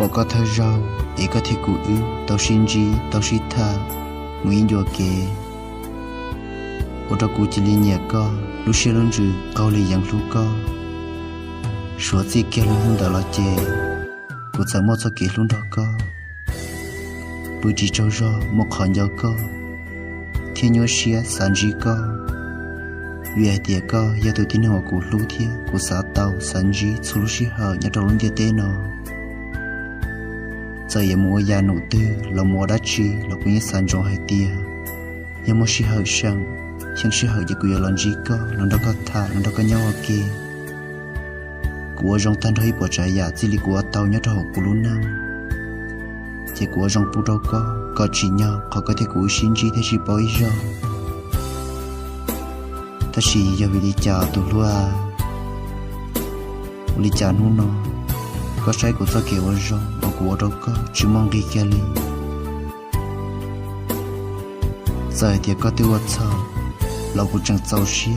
Koj thawj zaug es koj thiab kuv wb tau sib ntsib tau sib tham mus ib ncua kev, ua rau kuv cia li nyiam koj, lub siab lub ntsws qaug li yeev hlub koj. Suav txij kiag lub hnub ntawd los ces kuv txawm muaj txoj kev hlub nrog koj, pw tsis tsaug zog muaj qhov nco koj, thiab nyuaj siab xav ntsib koj, vim hais tias koj yog tus tib neeg uas kuv hlub thiab kuv xav tau xav ntsib txhua lub sij hawm nyob rau lub ntiaj teb no. Txawm yuav mus ua yam num twg los mus ua dab tsi los kuv yeej xav ntsoov hais tias yog muaj sij hawm seem, xyeej sij hawm ces kuv yuav los ntsib koj, los nrog koj tham, los nrog koj nyob ua ke. Kuv ua zoo tag nrho ib puas tsav yam txij li kuv ua tau nyob rau hauv kuv lub neej, ces kuv ua zoo pub rau koj kom tsim nyog qhov koj thiab kuv wb sib ntsib thiab sib paub ib zaug. Tab sis yog vim li cas tus hlub a, ua li cas hnub no koj saib kuv txoj kev ua zoo uas kuv ua rau koj tsis muaj nqis kiag li? Txawm hais tias koj twb ua txhaum los kuv tseem txaus siab